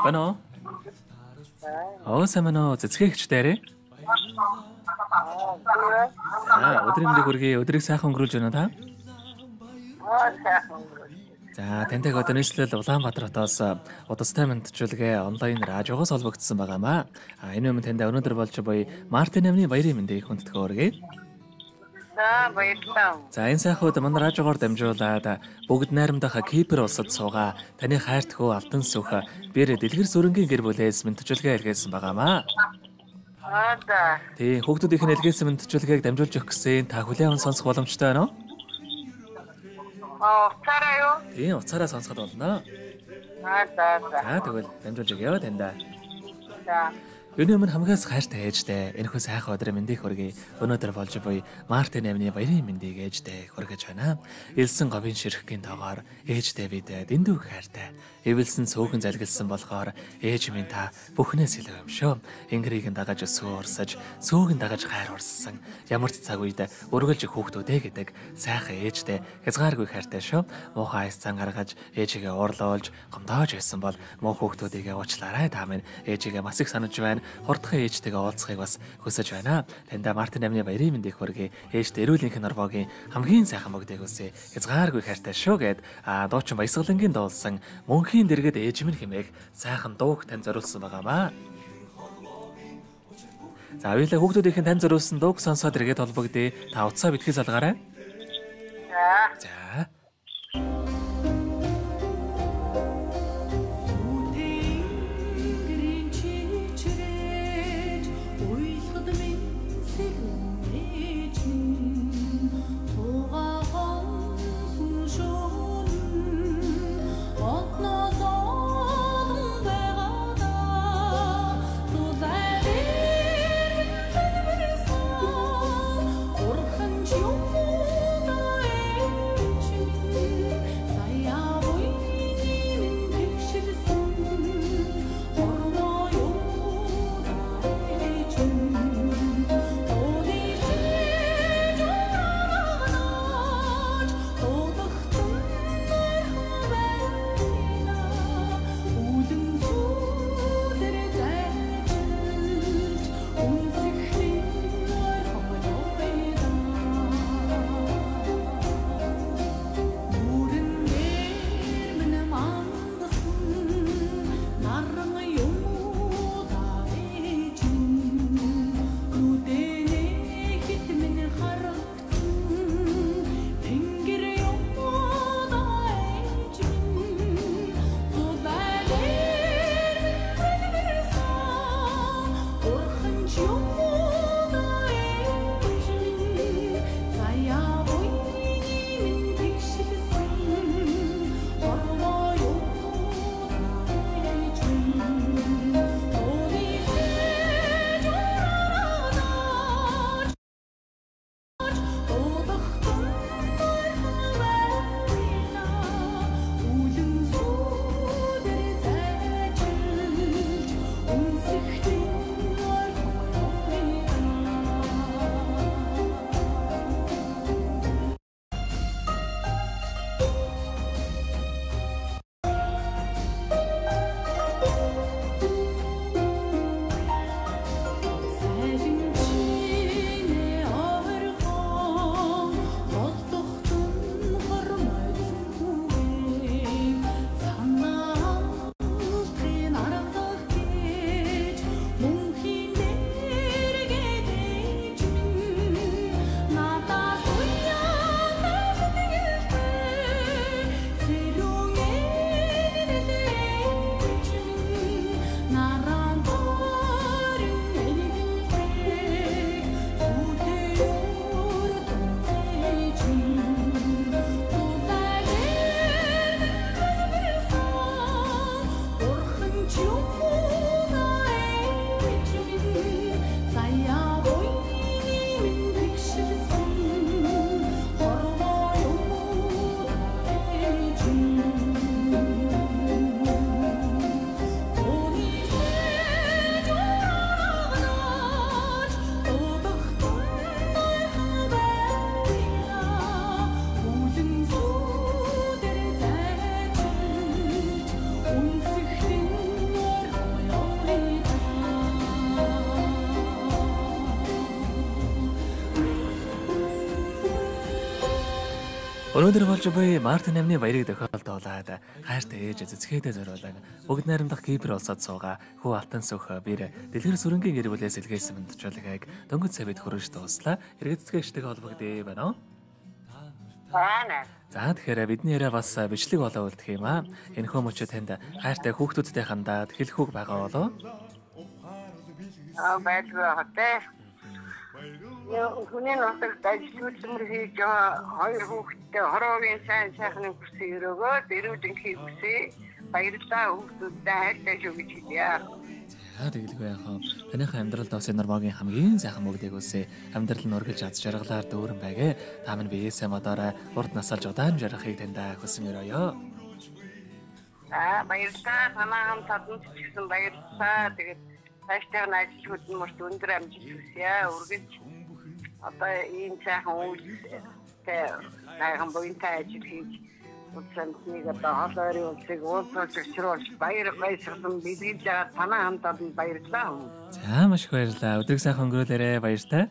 Байна уу? Оо, сайн байна уу? Цэцгээ хчдээрээ. За, өдрийн мэндийг хүргэе. Өдрийг сайхан өнгөрүүлж байна та? Аа, сайхан өнгөрүүлж. За, тантай одоо нийслэл Улаанбаатар хотоос удастай мэндчилгээ онлайн радиогоос холбогдсон байгаамаа. А энэ өмнө танд өнөөдөр болж буй Мартин 8-ны баярын мэндийг хүндэтгэх өргөе. За, баярлалаа. За, энэ сайхан үед манай радиогоор дамжуулаад бүгд найрамдах Кипр улсад суугаа таны хайрт хөө Алтан сүх бэр Дэлгэр сүрэнгийн гэр бүлээс мэндчилгээ илгээсэн байгаамаа. Аа, за. Тийм, хүүхдүүдийнх нь илгээсэн мэндчилгээг дамжуулж өгөх гэсэн та хүлээн аван сонсох боломжтой байна уу? Аа, уцаараа юу? Тийм, уцаараа сонсоход болно. Аа, за, за. За, тэгвэл дамжуулж өгье таньда. За. Юуны өмнө хамгаас хайртай ээжтэй энэхүү сайхан өдрийн мэндийг хүргэе. Өнөөдөр болж буй Мартин 8-ны баярын мэндийг ээжтэй хүргэж байна. Элсэн говийн ширхгийн тоогоор ээжтэй бид дэндүү хайртай. Эвэлсэн цөөхөн залгилсан болохоор ээж минь та бүхнээс илүү юм шүү. Ингэрийг нь дагаж сүү урсаж, сүүг нь дагаж хайр урссан. Ямар ч цаг үед үргэлж хүүхдүүдээ гэдэг сайхан ээжтэй хязгааргүй хайртай шүү. Муухай айс цан гаргаж ээжигээ уурлуулж гомдоож байсан бол муу хүүхдүүдийг уучлаарай та минь ээжигээ бас их санаж байна. Хурдхан ээжтэйгээ уулзахыг бас хүсэж байна. Таньда Мартин 8-ны баярын мэндийг хүргэе. Ээжтэй эрүүлэнх норвогийн хамгийн сайхан мөгдийг хүсье. Хязгааргүй хайртай шүү гэд дуучин Баясгалангийн дуулсан мөнхийн дэргэд ээж минь хэмээх сайхан дууг тань зориулсан байгаамаа. За, хоёулаа хүүхдүүдийнх нь тань зориулсан дууг сонсоод эргээд холбогдъё. Та утсаа битгий салгаарай. За. За. Тэнгэрийн чичрэж уйлахад минь сэрнэж минь цуга хонсон шөнө одноос олон байгаадаа зулай дээр минь урхан ч юм уу ээж минь. Өнөөдөр болж буй Март 8-ны баярыг тохиолдуулаад хайртай ээж цэцгээдээ зориулан бүгд найрамдах Кипр улсад суугаа хүү Алтан сүх бэр дэлгэр сүрэнгийн гэр бүлээс илгээсэн мэндчилгээг дөнгөж савид хөрөж дууслаа. Иргэд цэцгээчтэйг холбогдъё байна уу? Байна. За тэгэхээр бидний яриа бас бичлэг болоо үлдэх юм аа. Энэхүү мөчөө танд хайртай хүүхдүүдтэй хандаад хэлэх үг байгаа болов уу? Аа байлгүй хатэ. Хүний нутагт ажил хөдөлмөр хийж байгаа хоёр хүүхэдтэй хороогийн сайн сайхныг хүсье өрөөгөө эрүүл энхийг хүсье. Баярлалаа хүүхдүүдтэй хайртай шүү гэж хэлье. За тэгэлгүй яах вэ? Таныхаа амьдралд бас нормогийн хамгийн сайхан мөгдөг үсэ. Амьдрал нь үргэлж аз жаргалаар дүүрэн байгээ. Та минь биеэсээ модоорой урд насалж удаан жаргахыг таньда хүсэн өрөөё. За баярлалаа. Танаа хамт олонд ч гэсэн баярлалаа. Тэгээд цаашдаа нь ажил хөдөлмөрт өндөр амжилт хүсье. Үргэлж одоо ийм сайхан үйлтэй сайхан буянтай ажил хийж улс амтныг одоо хол ойрын улсыг уулзуулж учруулж баяр баясгалан бэлгэлж байгаа танаа хамт олонд баярлалаа. За маш их баярлалаа. Өдрийг сайхан өнгөрөөлөөрэй. Баяртай.